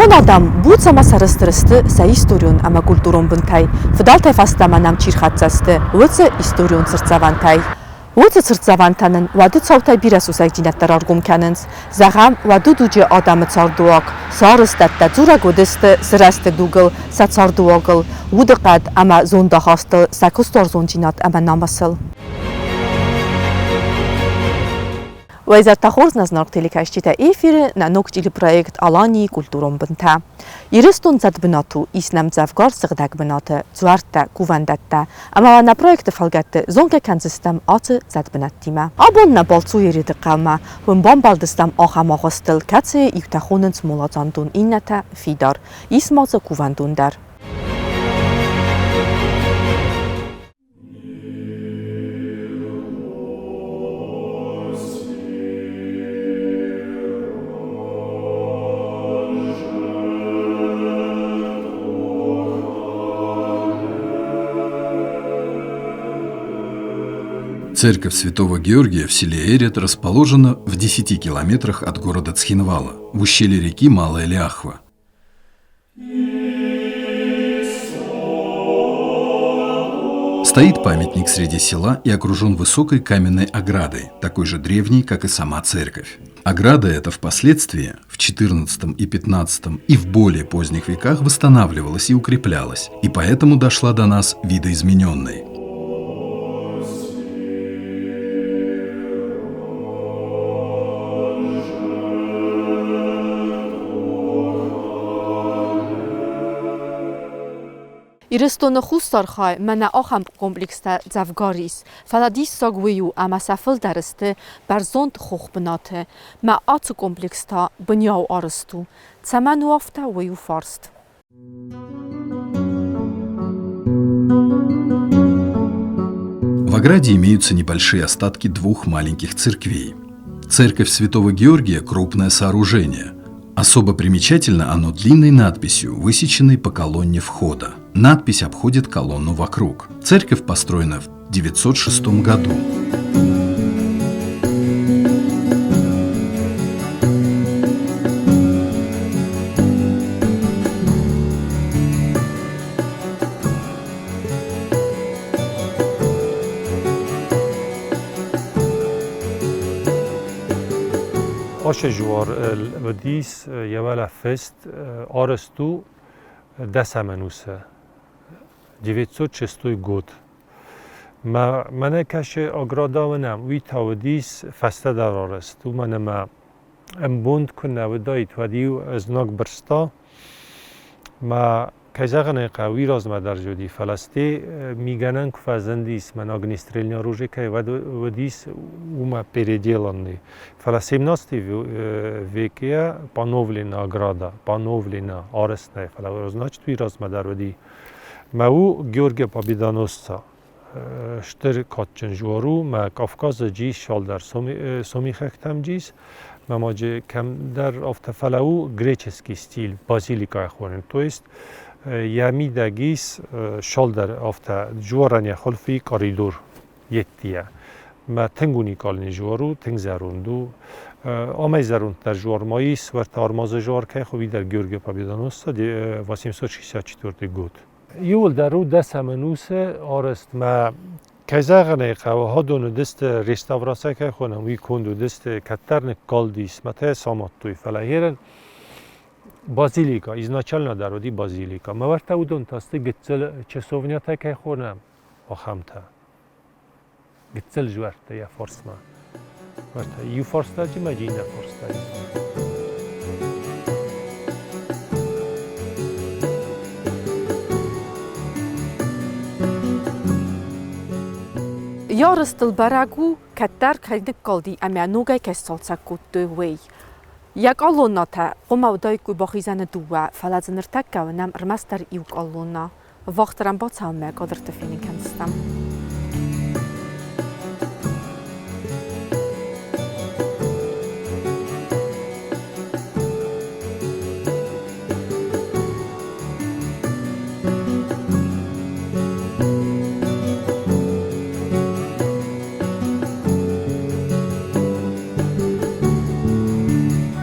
Ирон адӕм буц ӕмӕ сӕрыстыр сты сӕ историон ӕмӕ культурон бынтӕй, фыдӕлтӕй фӕстӕмӕ нӕм чи рхӕццӕ сты, уыцы историон цыртдзӕвӕнтӕй. Уыцы цыртдзӕвӕнтӕ нын уӕды цаутӕй бирӕ сусӕгдзинӕдтӕ раргом кӕнынц. Зӕгъӕм, уӕды дуджы адӕмы цардыуаг, сӕ арӕзтӕдтӕ дзурӕг уыдысты сырӕзты дугыл, сӕ цардыуагыл, удыхъӕд ӕмӕ зондахастыл, сӕ куыстуарзондзинад ӕмӕ намысыл. Уӕ хорз нӕ зынаргъ телекӕсджытӕ, эфиры нӕ ног телепроект «Аланийы культурон бынтӕ». Ирыстон цӕрдбынат у, ис нӕм дзӕвгар сыгъдӕг бынаты, дзуӕрттӕ, кувӕндӕттӕ. Ӕмӕ нӕ проекты фӕлгӕтты зонгӕ кӕндзыстӕм ацы цӕрдбынӕттимӕ. Абон нӕ балц у Ереды хъӕумӕ. Уым бамбӕлдыстӕм ахӕм агъуыстыл, кӕцыйы иутӕ хонынц моладзандон, иннӕтӕ – фидар. Ис ма дзы кувӕндон дӕр. Церковь Святого Георгия в селе Эрет расположена в 10 километрах от города Цхинвала, в ущелье реки Малая Ляхва. Стоит памятник среди села и окружен высокой каменной оградой, такой же древней, как и сама церковь. Ограда эта впоследствии, в XIV и XV и в более поздних веках восстанавливалась и укреплялась, и поэтому дошла до нас видоизмененной. Ирыстоны хуссар хай мӕнӕ ахӕм комплекстӕ дзӕвгар ис, фӕлӕ диссаг уый у, ӕмӕ сӕ фылдӕр сты бӕрзонд хохбынаты. Мӕ ацы комплекс та бынӕу арӕзт у. Цӕмӕн у афтӕ, уый у фарст. В ограде имеются небольшие остатки двух маленьких церквей. Церковь Святого Георгия – крупное сооружение. Особо примечательно оно длинной надписью, высеченной по колонне входа. Надпись обходит колонну вокруг. Церковь построена в 906 году. Ошежуар дис явала фест аресту десаменусе. 906 год. Мӕнӕ кӕсы оградауынӕм, уый та уыдис фӕстӕдӕр арӕзт, уымӕн ӕмӕ ӕмбонд куы нӕ уыдаид, уӕд-иу знаг бырста. Мӕ кӕй зӕгъын ӕй хъӕуы, уый размӕ дӕр уыди, фӕлӕ сте мигӕнӕн куы фӕзындис, мӕн огнестрельный оружие кӕй уӕд уыдис, уымӕ переделанный. Фӕлӕ 17 веке поновлена ограда, поновлена арӕзт нӕй, фӕлӕ значит уый размӕ дӕр уыди. Мӕ у Георгия Победоносца. Стыр кадджын жуар у, мӕ Кавказы джис шалдӕр сомихӕгтӕм джис, мӕ ма джи кӕмдӕр афтӕ фӕлӕ у греческий стиль базиликайы хонын. То есть йӕ мидӕг ис шалдӕр афтӕ жуарӕн йӕ хуылфы коридор йедтийӕ. Мӕ тынг уникальный жуар у, тынг зӕронд у. Амӕй зӕронддӕр жуар ма ис, уӕртӕ Армазы жуар кӕй хуы, уый дӕр Георгий Победоносца, 864 год. Иууылдӕр у дӕсӕм ӕнусы арӕзт мӕ кӕй зӕгъын ӕй хъӕуы, хӕдон уыдысты реставраци кӕй хонӕм, уый конд уыдысты, кӕддӕр ныккалдис, мӕ та йӕ самадтой, фӕлӕ херын базилика, изначально дӕр уыди базилика. Мӕ уӕртӕ уыдон та сты гыццыл часовнятӕ кӕй хонӕм, ахӕмтӕ. Гыццыл зуӕрттӕ йӕ фарсмӕ. Уӕртӕ иу фарстаджы мӕ иннӕ фарстаджы. Ярыстыл бӕрӕг у, кӕддӕр кӕй ныккалди ӕмӕ ногӕй кӕй сцалцӕг кодтой, уый. Йӕ къалоннатӕ хъуамӕ уыдаиккой бахизӕны дыууӕ, фӕлӕ дзы ныртӕккӕ уынӕм ӕрмӕстдӕр иу къалонна. Вахтырӕн бацӕуынмӕ кадрты фенын кӕндзыстӕм.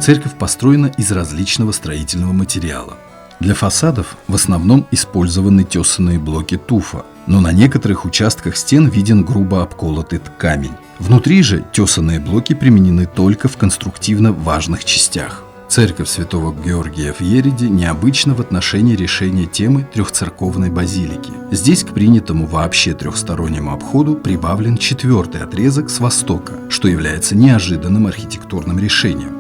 Церковь построена из различного строительного материала. Для фасадов в основном использованы тесанные блоки туфа, но на некоторых участках стен виден грубо обколотый камень. Внутри же тесанные блоки применены только в конструктивно важных частях. Церковь святого Георгия в Ереде необычна в отношении решения темы трехцерковной базилики. Здесь к принятому вообще трехстороннему обходу прибавлен четвертый отрезок с востока, что является неожиданным архитектурным решением.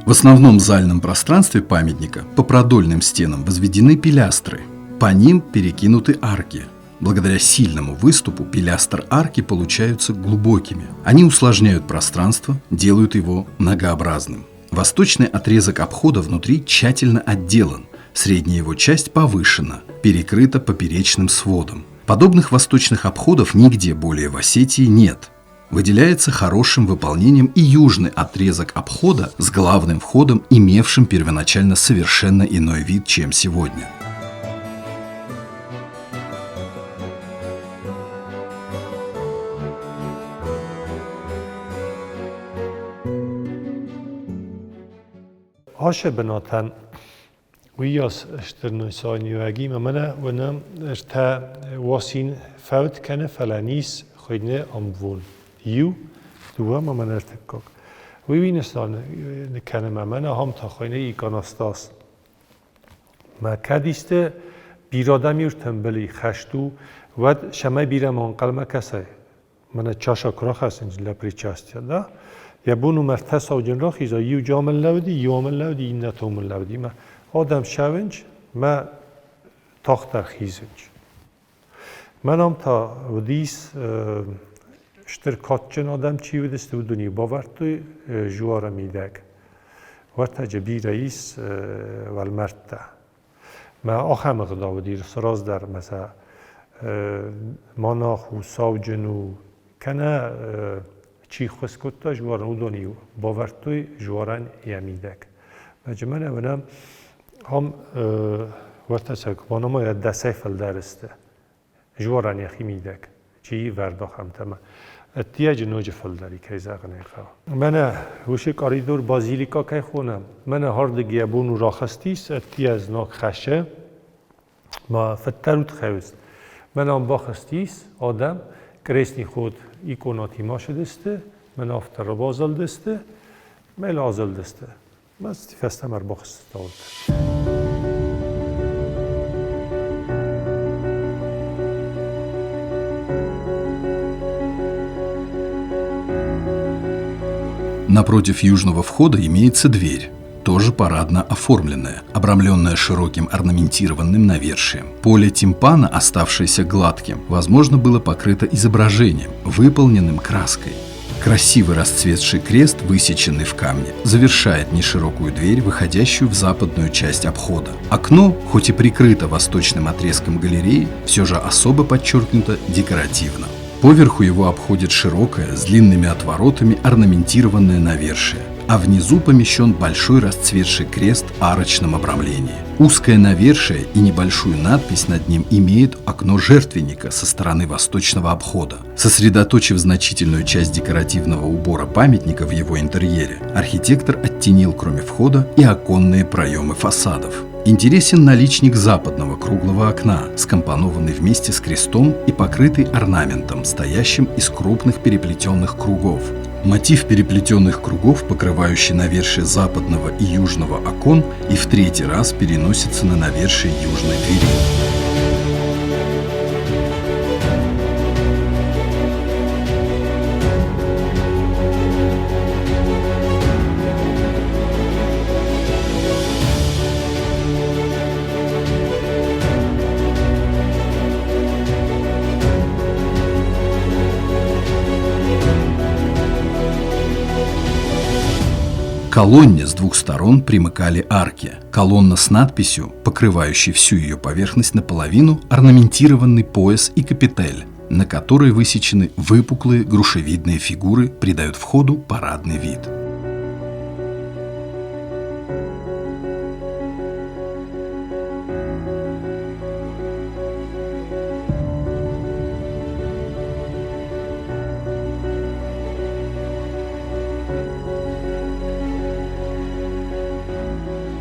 В основном зальном пространстве памятника по продольным стенам возведены пилястры – по ним перекинуты арки. Благодаря сильному выступу пилястр арки получаются глубокими. Они усложняют пространство, делают его многообразным. Восточный отрезок обхода внутри тщательно отделан, средняя его часть повышена, перекрыта поперечным сводом. Подобных восточных обходов нигде более в Осетии нет. Выделяется хорошим выполнением и южный отрезок обхода с главным входом, имевшим первоначально совершенно иной вид, чем сегодня. Ашы бынатӕн уыйас стыр нысаниуӕгимӕ мӕнӕ уынӕм ӕртӕ уасин фӕуд кӕны, фӕлӕ низ хуыйны ӕмвон. Иу, дыууӕ ӕмӕ мӕнӕ ӕртыккаг. Уый уый нысан кӕны мӕ мӕнӕ ахӕм та хуыйны иконостас. Мӕ кӕд исты бирӕ адӕм иу ртӕмбӕли хӕст у, уӕд сӕмӕй бирӕ ма ӕнхъӕлмӕ кӕсай. Мӕнӕ чаша куы рахӕссынц для причастия, да? Йӕ бон у ӕртӕ сауджын рахиза, иу джамыл лӕуди, иу амыл лӕуди, иннӕ томыл лӕуди. Мӕ адӕм сӕвынч, мӕ тагъддӕр хизынч. Мӕн ам та уыдис стыр кадджын адӕм чи уыдысты, уыдон-иу бавӕрдтой жуары мидӕг. Уӕртӕджы бирӕ ис уӕлмӕрдтӕ. Мӕ ахӕм ӕгъдау уыди раздӕр мӕ сӕ монах у, сауджын у, кӕнӕ чи ххуыс кодта жуарӕн, уыдон-иу бавӕрдтой жуарӕн йӕ мидӕг. Мӕ мӕнӕ уынӕм, ам уӕртӕ сӕ куы банымайа, дӕсӕй фылдӕр сты. Жуарӕн йӕхи мидӕг, чи ивӕрд ахӕмтӕ Ӕддиаджы ноджы фылдӕр и, кӕй зӕгъын ӕй хъӕуы. Мӕнӕ уыцы къӕридор базилика кӕй хонӕм, мӕнӕ хӕрдыг йӕ бон у рахызтис, ӕддийӕ знаг хӕссы, ма фыддӕр удхӕуст. Мӕнӕ ам бахызтис адӕм, крестный ход иконатимӕ сыдысты, мӕнӕ афтӕ рабазылдысты, мӕ азылдысты. Мӕ фӕстӕмӕ ӕрбахызтӕуыд. Напротив южного входа имеется дверь, тоже парадно оформленная, обрамленная широким орнаментированным навершием. Поле тимпана, оставшееся гладким, возможно, было покрыто изображением, выполненным краской. Красивый расцветший крест, высеченный в камне, завершает неширокую дверь, выходящую в западную часть обхода. Окно, хоть и прикрыто восточным отрезком галереи, все же особо подчеркнуто декоративно. Поверху его обходит широкое, с длинными отворотами орнаментированное навершие, а внизу помещен большой расцветший крест в арочном обрамлении. Узкое навершие и небольшую надпись над ним имеет окно жертвенника со стороны восточного обхода. Сосредоточив значительную часть декоративного убора памятника в его интерьере, архитектор оттенил кроме входа и оконные проемы фасадов. Интересен наличник западного круглого окна, скомпонованный вместе с крестом и покрытый орнаментом, стоящим из крупных переплетенных кругов. Мотив переплетенных кругов, покрывающий навершие западного и южного окон, и в третий раз переносится на навершие южной двери. Колонне с двух сторон примыкали арки. Колонна с надписью, покрывающей всю ее поверхность наполовину, орнаментированный пояс и капитель, на которой высечены выпуклые грушевидные фигуры, придают входу парадный вид.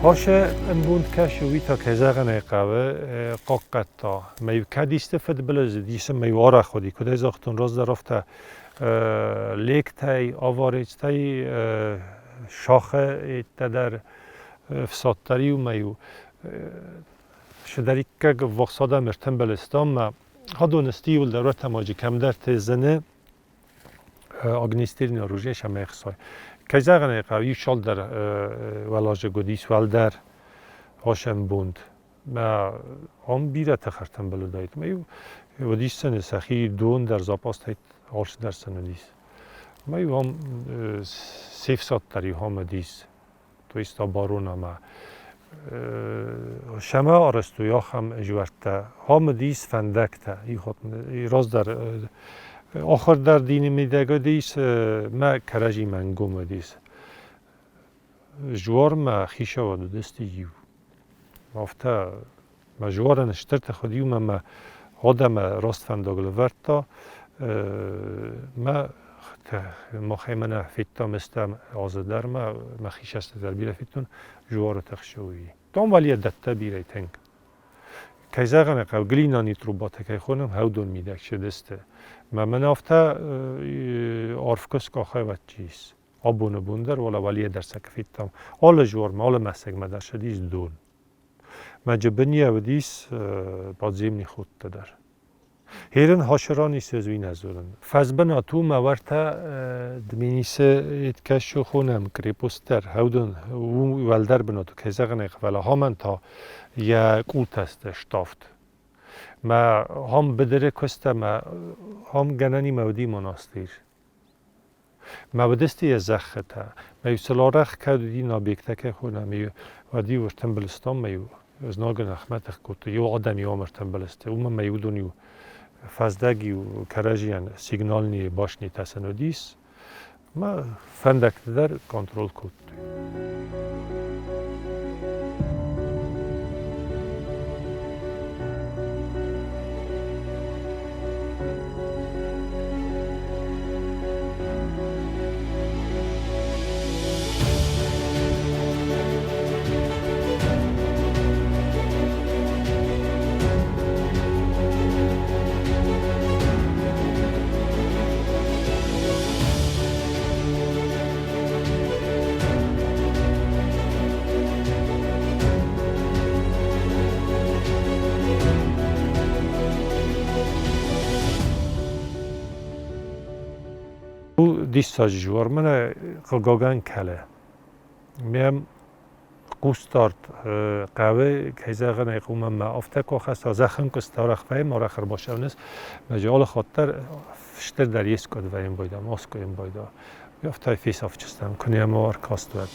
Хосе ӕмбонд кӕсы, уый та, кӕй зӕгъын ӕй хъӕуы, хъахъхъӕдта. Мӕ кӕд исты фыдбылыз уыдис ӕмӕ иу арӕх уыди, куыд ӕй загътон, раздӕр афтӕ лектӕй, аварецтӕй, сахы дӕр фсаддӕр иумӕ-иу Сыдӕриккаг ввахс адӕм ӕртӕмбӕлыстам ма хадон стиуыл дӕр уӕртӕмаджы кӕмдӕрты зыны огнестрельное оружие сӕм ӕхсой. Кӕй зӕгъын ӕй хъӕуы, иу цалдӕр уӕлазыг уыдис уӕлдӕр осӕмбонд. Мӕ ам бирӕтӕ хӕртӕмбӕлыдаид. Мӕ иу уыдис сын сӕхи дон дӕр запастӕй алцы дӕр сын уыдис. Мӕ иу ам се фсад дӕр иу ам уыдис. То есть оборона Сӕмӕ арӕзтой ахӕм зуӕрттӕ. Ам уыдис фӕндӕгтӕ. Раздӕр ахуыр дӕр дины мидӕг уыдис, мӕ кӕрӕдзимӕ ӕнгом уыдис. Зуармӕ хицауад уыдысты иу. Афтӕ мӕ зуарӕн стыр тых уыд иумӕ мӕ адӕмы раст фӕндаг лӕвӕрдта. Мӕ махӕй мӕнӕ федтам ӕстӕм азы дӕр мӕ мӕхи цӕсты дӕр бирӕ федтон зуары тыхсы уый. Там валийӕ дӕттӕ бирӕ тынг. Кӕй зӕгъын ӕй хъӕуы, глинани трубатӕ кӕй хонӕм, хӕудон мидӕг цыдысты. Мӕ мӕн афтӕ арф куы скъахӕвӕдджи ис. Абоны бон дӕр уӕлӕ валийӕ дӕр сӕ куы федтам. Алы зуармӕ, алы мӕсыгмӕ дӕр цыдис дон. Мӕ джыбыния уыдис подземный ходтӕ дӕр. Херын хашырани сөз нӕ дзурын. Фӕзбынат у мӕ уӕртӕ Дменисы иткӕсу хонӕм крепост дӕр хӕудын у уӕлдӕр бынат кӕй зӕгъын ӕй фӕлӕ хамӕн та йӕ къултӕ сты ставд. Мӕ хам быдыры куыста мӕ хам гӕнӕнимӕ уыди монастыр. Мӕ уыдысты йӕ зӕххытӕ. Мӕ-иу сыл арӕх кӕд уыди набегтӕ кӕй хонӕм, уӕд-иу ӕртымбылыстон, мӕ-иу знагы ныхмӕ тых кодтой. Иу адӕм-иу ам ӕртымбылысты. Уымӕн мӕ-иу уыдон-иу фӕздӕг-иу кӕрӕдзийӕн сигнални башнитӕ сын уыдис. Мӕ фӕндӕгты дӕр контрол кодтой. Диссаджы зуар мӕнӕ хъыгагӕн кӕлы. Мӕм хъусдард хъӕуы, кӕй зӕгъын ӕй хъӕуы, мӕ афтӕ куы ахӕсса, зӕххӕнкъуыст арӕх вӕййы, арӕх ӕрбацӕуынц, мӕ же алы хатт дӕр стырдӕр ескъуыд вӕййын байда, Москвайы байда. Афтӕ фесӕфджыстӕм, куы нӕма ӕркаст уӕд.